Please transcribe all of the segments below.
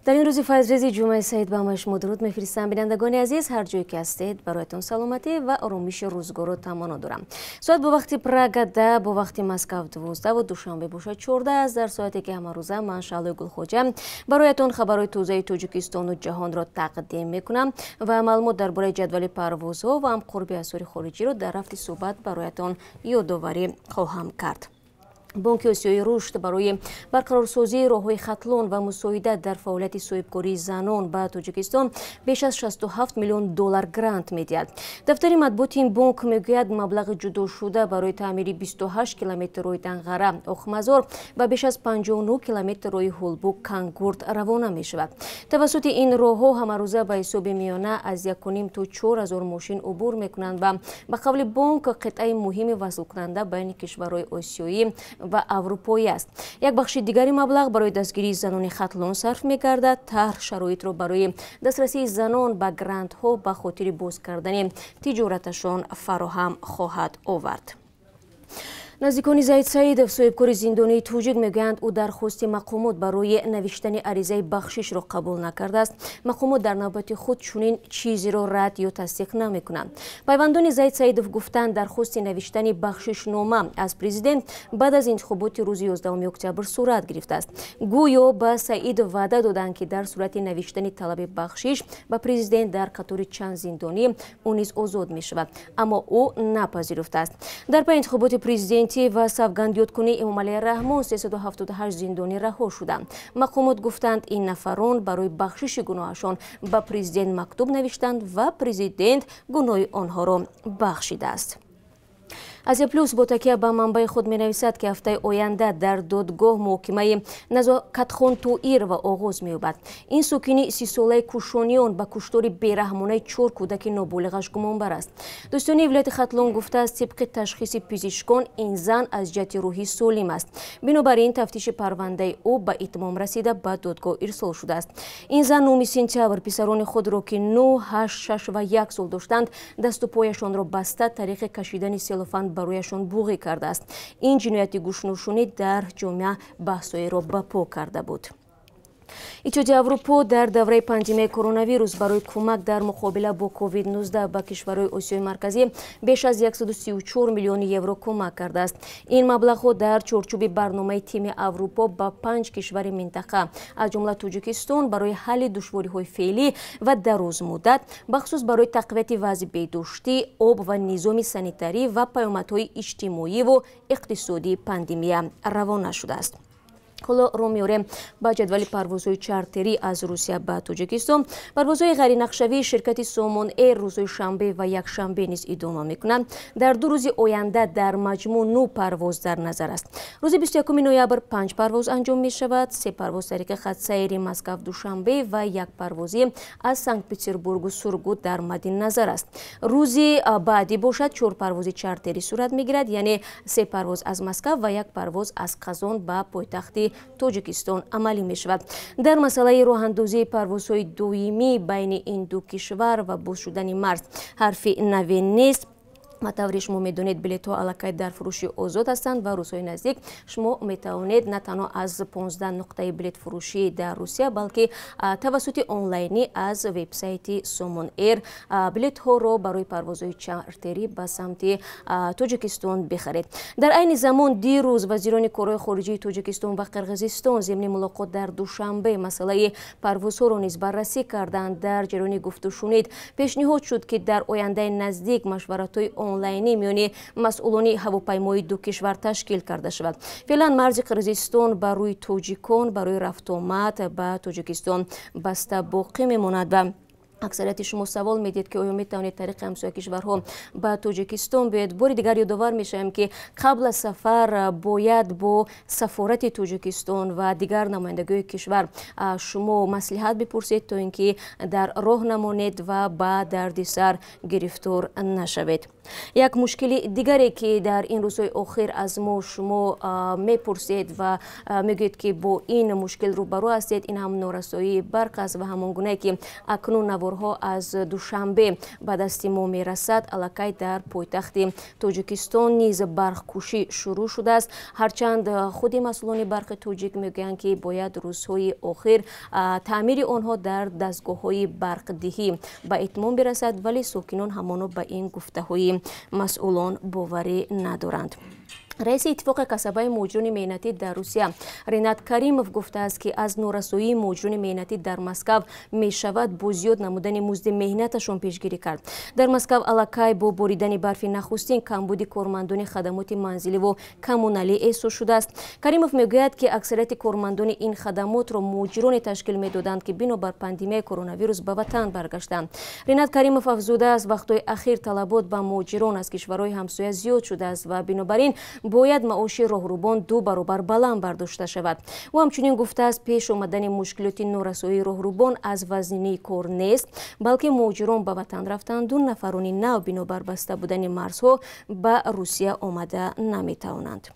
Дар ин рӯзи файзрези ҷумъаи саид ба ҳамаи шумо дуруд мефиристам. Бинандагони азиз, ҳар ҷое ки ҳастед, бароятон саломатӣ ва оромиши рӯзгорро таманно дорам. Соат бо вақти Прага 10, бо вақти Москав 12 ва Душанбе бошад 14 аст. Дар соате ки ҳамарӯза ман, Шаҳлои Гулхоҷа, бароятон хабарҳои тозаи Тоҷикистону ҷаҳонро тақдим мекунам ва маълумот дар бораи ҷадвали парвозҳо ва ҳам қурби асъори хориҷиро дар рафти суҳбат бароятон ёдоварӣ хоҳам кард. Бонки Осиёи Рушд барои барқарорсозии роҳҳои Хатлон ва мусоидат дар фаъолияти соҳибкории занон ба Тоҷикистон беш аз 67 миллион доллар грант медиҳад. Дафтари матбуоти ин бонк мегӯяд, маблағи ҷудошуда барои таъмири 28 километр роҳи Данғара Охмазор ва беш аз 59 километр роҳи Ҳулбук Кангурд равона мешавад. Тавассути ин роҳҳо ҳамарӯза ба ҳисоби миёна аз 1,5 то 4 ҳазор мошин убур мекунанд ва ба қавли бонк қитъаи муҳими васлкунанда байни кишварҳои осиёӣ ва аврупоӣ аст. Як бахши дигари маблағ барои дастгирии занони Хатлон сарф мегардад. Тарҳ шароитро барои дастрасии занон ба грантҳо ба хотири боз кардани тиҷораташон фароҳам хоҳад овард. Наздикони Заид Саидов, соҳибкори зиндонии тоҷик, мегӯянд, ӯ дархости мақомот барои навиштани аризаи бахшишро қабул накардааст. Мақомот дар навбати худ чунин чизеро рад ё тасдиқ намекунанд. Пайвандони Заид Саидов гуфтанд, дархости навиштани бахшишнома аз президент баъд аз интихоботи рӯзи 11 октябр сурат гирифтааст. Гӯё ба Саидов ваъда доданд, ки дар сурати навиштани талаби бахшиш ба президент дар қатори чанд зиндонӣ ӯ низ озод мешавад, аммо ӯ напазируфтааст. Дар пай интихоботи президентӣ ва савгандёдкунии Эмомалӣ Раҳмон 378 зиндонӣ раҳо шуданд. Мақомот гуфтанд, ин нафарон барои бахшиши гуноҳашон ба президент мактуб навиштанд ва президент гуноҳи онҳоро бахшидааст. Азия Плюс бо такя ба манбаи худ менависад, ки ҳафтаи оянда дар додгоҳ муҳокимаи Назокатхон Тоирова оғоз меёбад. Ин сокини 30-солаи Кушониён ба куштори бераҳмонаи чор кӯдаки ноболиғаш гумонбар аст. Дӯстони вилояти Хатлон гуфтааст, тибқи ташхиси пизишкон ин зан аз ҷиҳати рӯҳӣ солим аст. Бинобар ин тафтиши парвандаи ӯ ба итмом расида, ба додгоҳ ирсол шудааст. Ин зан 9 сентябр писарони худро, ки 9, 8, 6 ва 1 сол доштанд, дасту пояшонро баста, тариқи кашидани селофан барояшон буғӣ кардааст. Ин ҷинояти гӯшнушунӣ дар ҷомеа баҳсҳоеро ба по карда буд. Иттиҳоди Аврупо дар давраи пандемияи коронавирус барои кӯмак дар муқобила бо COVID-19 ба кишварҳои Осиёи Марказӣ беш аз 134 миллиони евро кӯмак кардааст. Ин маблағҳо дар чорчӯби барномаи Тими Аврупо ба панҷ кишвари минтақа, аз ҷумла Тоҷикистон, барои ҳалли душвориҳои феълӣ ва дарозмуддат, бахусус барои тақвияти вазъи беҳдоштӣ, об ва низоми санитарӣ ва паёмадҳои иҷтимоиву иқтисодии пандемия равона шудааст. Ҳоло рӯ меорем ба ҷадвали парвозҳои чартерӣ аз Русия ба Тоҷикистон. Парвозҳои ғайринақшавии ширкати Сомон Эйр рӯзҳои шанбе ва якшанбе низ идома мекунанд. Дар 2 рӯзи оянда дар маҷмӯъ нӯ парвоз дар назар аст. Рӯзи 21 ноябр панҷ парвоз анҷом мешавад: се парвоз тариқи хатсайри Москав Душанбе ва як парвозӣ аз Санкт Петербургу Сургут дар мадди назар аст. Рӯзи баъдӣ бошад, чор парвози чартерӣ сурат мегирад, яъне се парвоз аз Москав ва як парвоз аз Қазон ба пойтахти Тоҷикистон амалӣ мешавад. Дар масъалаи роҳандозии парвозҳои доимӣ байни ин ду кишвар ва боз шудани марз ҳарфи наве нест. Ва тавре шумо медонед, билетҳо аллакай дар фурӯши озод ҳастанд ва рӯзҳои наздик шумо метавонед на танҳо аз 15 нуқтаи билетфурӯшӣ дар Русия, балки тавассути онлайнӣ аз вебсайти Сомон Эйр билетҳоро барои парвозҳои чартерӣ ба самти Тоҷикистон бихаред. Дар айни замон дирӯз вазирони корҳои хориҷии Тоҷикистон ва Қирғизистон зимни мулоқот дар Душанбе масъалаи парвозҳоро низ баррасӣ карданд. Дар ҷараёни гуфтушунид пешниҳод шуд, ки дар ояндаи наздик машваратҳои онлайнӣ миёни масъулони ҳавопаймои ду кишвар ташкил карда шавад. Феълан марзи Қирғизистон ба рӯи тоҷикон барои рафтуомад ба Тоҷикистон баста боқӣ мемонад ва аксарияти шумо савол медиҳед, ки оё метавонед тариқи ҳамсоя кишварҳо ба Тоҷикистон биёед. Бори дигар ёдовар мешавем, ки қабл аз сафар бояд бо сафорати Тоҷикистон ва дигар намояндагиҳои кишвар шумо маслиҳат бипурсед, то ин ки дар роҳ намонед ва ба дарди сар гирифтор нашавед. Як мушкили дигаре, ки дар ин рӯзҳои охир аз мо шумо мепурсед ва мегӯед, ки бо ин мушкил рӯбарӯ ҳастед, ин ҳам норасоии барқ аст. Ва ҳамон гунае ки акнун наворҳо аз Душанбе ба дасти мо мерасад, аллакай дар пойтахти Тоҷикистон низ барқкушӣ шурӯъ шудааст. Ҳарчанд худи масъулони барқи тоҷик мегӯянд, ки бояд рӯзҳои охир таъмири онҳо дар дастгоҳҳои барқдиҳӣ ба итмом бирасад, вале сокинон ҳамоно ба ин гуфтаҳои масъулон боварӣ надоранд. Раиси Иттифоқи касабаи муҳоҷирони меҳнатӣ дар Русия Ринат Каримов гуфтааст, ки аз норасоии муҳоҷирони меҳнатӣ дар Москав мешавад бо зиёд намудани музди меҳнаташон пешгирӣ кард. Дар Москав аллакай бо боридани барфи нахустин камбуди кормандони хадамоти манзиливу коммуналӣ эҳсос шудааст. Каримов мегӯяд, ки аксарияти кормандони ин хадамотро муҳоҷироне ташкил медоданд, ки бинобар пандемияи коронавирус ба ватан баргаштанд. Ринат Каримов афзудааст, вақтҳои ахир талабот ба муҳоҷирон аз кишварҳои ҳамсоя зиёд шудааст ва бинобар ин бояд маоши роҳрубон ду баробар баланд бардошта шавад. Ӯ ҳамчунин гуфтааст, пеш омадани мушкилоти норасоии роҳрубон аз вазнинии кор нест, балки муҳоҷирон ба ватан рафтанду нафарони нав бинобар баста будани марзҳо ба Русия омада наметавонанд.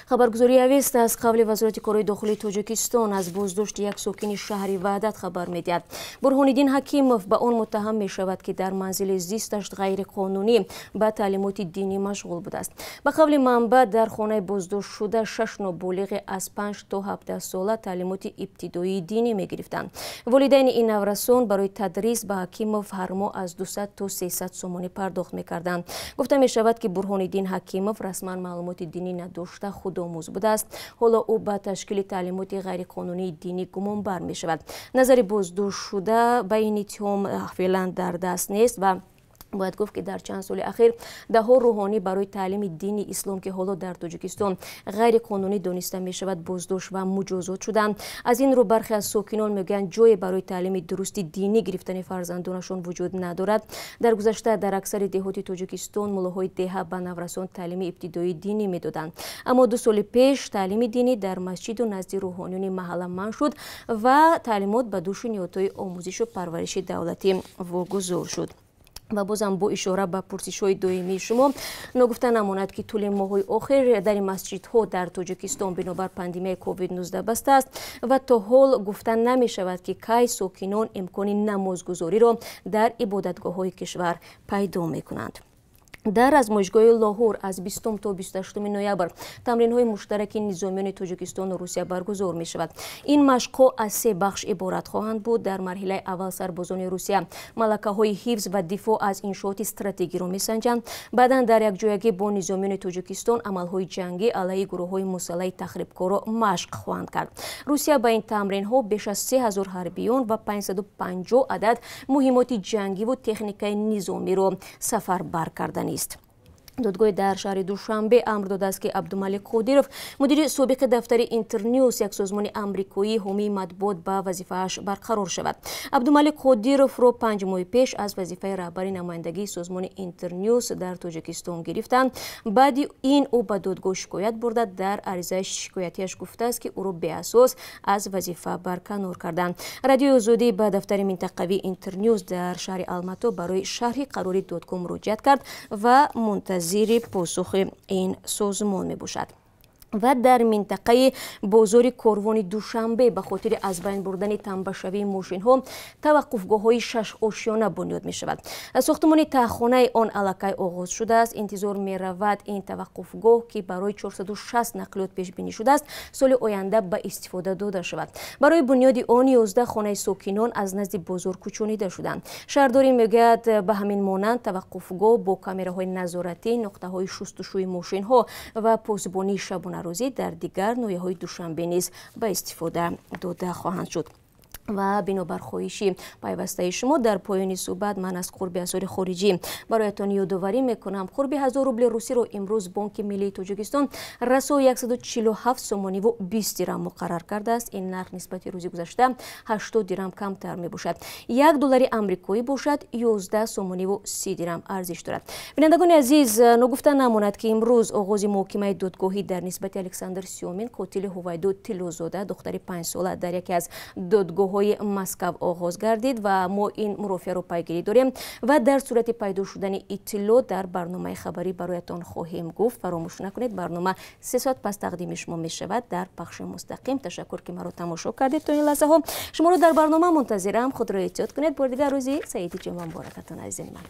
Хабаргузории Авеста аз қавли Вазорати корҳои дохилии Тоҷикистон аз боздошти як сокини шаҳри Ваҳдат хабар медиҳад. Бурҳониддин Ҳакимов ба он муттаҳам мешавад, ки дар манзили зисташ ғайриқонунӣ ба таълимоти динӣ машғул будааст. Ба қавли манбаъ, дар хонаи боздоштшуда шаш ноболиғе аз 5 то 17 сола таълимоти ибтидоии динӣ мегирифтанд. Волидайни ин наврасон барои тадрис ба Ҳакимов ҳар моҳ аз 200 то 300 сомонӣ пардохт мекарданд. Гуфта мешавад, ки Бурҳониддин Ҳакимов расман маълумоти динӣ надошта, худомӯз будааст. Ҳоло ӯ ба ташкили таълимоти ғайриқонунии динӣ гумонбар мешавад. Назари боздоштшуда ба ин иттиҳом феълан дар даст нест ва бояд гуфт, ки дар чанд соли ахир даҳҳо рӯҳонӣ барои таълими дини ислом, ки ҳоло дар Тоҷикистон ғайриқонунӣ дониста мешавад, боздошт ва муҷозот шуданд. Аз ин рӯ бархе аз сокинон мегӯянд, ҷое барои таълими дурусти динӣ гирифтани фарзандонашон вуҷуд надорад. Дар гузашта дар аксари деҳоти Тоҷикистон муллоҳои деҳа ба наврасон таълими ибтидоии динӣ медоданд, аммо 2 соли пеш таълими динӣ дар масҷиду назди рӯҳониёни маҳалла манъ шуд ва таълимот ба дӯши ниҳодҳои омӯзишу парвариши давлатӣ вогузор шуд. Ва бозам бо ишора ба пурсишҳои доимии шумо, ногуфта намонад, ки тӯли моҳҳои охир дари масҷидҳо дар Тоҷикистон бинобар пандемияи COVID-19 баста аст ва то ҳол гуфта намешавад, ки кай сокинон имкони намозгузориро дар ибодатгоҳҳои кишвар пайдо мекунанд. Дар размоишгоҳи Лоҳур аз 20 то 28 ноябр тамринҳои муштараки низомиёни Тоҷикистону Русия баргузор мешавад. Ин машқҳо аз се бахш иборат хоҳанд буд. Дар марҳилаи аввал сарбозони Русия малакаҳои ҳифз ва дифоъ аз иншооти стратегиро месанҷанд. Баъдан дар якҷоягӣ бо низомиёни Тоҷикистон амалҳои ҷангӣ алайҳи гурӯҳҳои мусаллаҳи тахрибкорро машқ хоҳанд кард. Русия ба ин тамринҳо беш аз 3000 ҳарбиён ва 550 адад муҳиммоти ҷангиву техникаи низомиро сафарбар карданист. Додгоҳи дар шаҳри Душанбе амр додааст, ки Абдумалик Қодиров, мудири собиқи дафтари Интернюс, як созмони амрикоӣ ҳомии матбуот, ба вазифааш барқарор шавад. Абдумалик Қодировро 5 моҳи пеш аз вазифаи раҳбари намояндагии созмони Интернюс дар Тоҷикистон гирифтанд. Баъди ин ӯ ба додгоҳ шикоят бурда, дар аризаи шикоятиаш гуфтааст, ки ӯро беасос аз вазифа барканор карданд. Радиои Озодӣ ба дафтари минтақавии Интернюс дар шаҳри Алмато барои шарҳи қарори додгоҳ муроҷиат кард ва мунтазири посухи ин созмон мебошад. Ва дар минтақаи бозори Корвони Душанбе ба хотири аз байн бурдани тамбашавии мошинҳо таваққуфгоҳҳои шашошёна бунёд мешавад. Сохтмони таҳхонаи он аллакай оғоз шудааст. Интизор меравад, ин таваққуфгоҳ, ки барои 460 нақлиёт пешбинӣ шудааст, соли оянда ба истифода дода шавад. Барои бунёди он 11 хонаи сокинон аз назди бозор кӯчонида шуданд. Шаҳрдорӣ мегӯяд, ба ҳамин монанд таваққуфгоҳ бо камераҳои назоратӣ, нуқтаҳои шустушӯи мошинҳо ва посбонии шабонарӯзӣ дар дигар ноҳияҳои Душанбе низ ба истифода дода хоҳанд шуд. Ва бинобар хоҳиши пайвастаи шумо, дар поёни суҳбат ман аз қурби асъори хориҷӣ бароятон ёдоварӣ мекунам. Қурби 1000 рубли русиро имрӯз Бонки миллии Тоҷикистон расо 147 сомониву 20 дирам муқаррар кардааст. Ин нарх нисбати рӯзи гузашта 80 дирам камтар мебошад. 1 доллари амрикоӣ бошад, 11 сомониву 30 дирам арзиш дорад. Бинандагони азиз, ногуфта намонад, ки имрӯз оғози муҳокимаи додгоҳӣ дар нисбати Александр Сёмин, қотили Ҳувайдо Тиллозода, духтари 5сола, дар яке аз додгоҳҳои Додгоҳҳои Москав оғоз гардид ва мо ин мурофиаро пайгирӣ дорем ва дар сурати пайдо шудани иттилоъ дар барномаи хабарӣ бароятон хоҳем гуфт. Фаромӯш накунед, барнома 3 соат пас тақдими шумо мешавад дар пахши мустақим. Ташаккур, ки маро тамошо кардед то ин лаҳзаҳо. Шуморо дар барнома мунтазирам. Худро эҳтиёт кунед. Бори дигар рӯзи саиди ҷумъа муборакатон, азизони ман.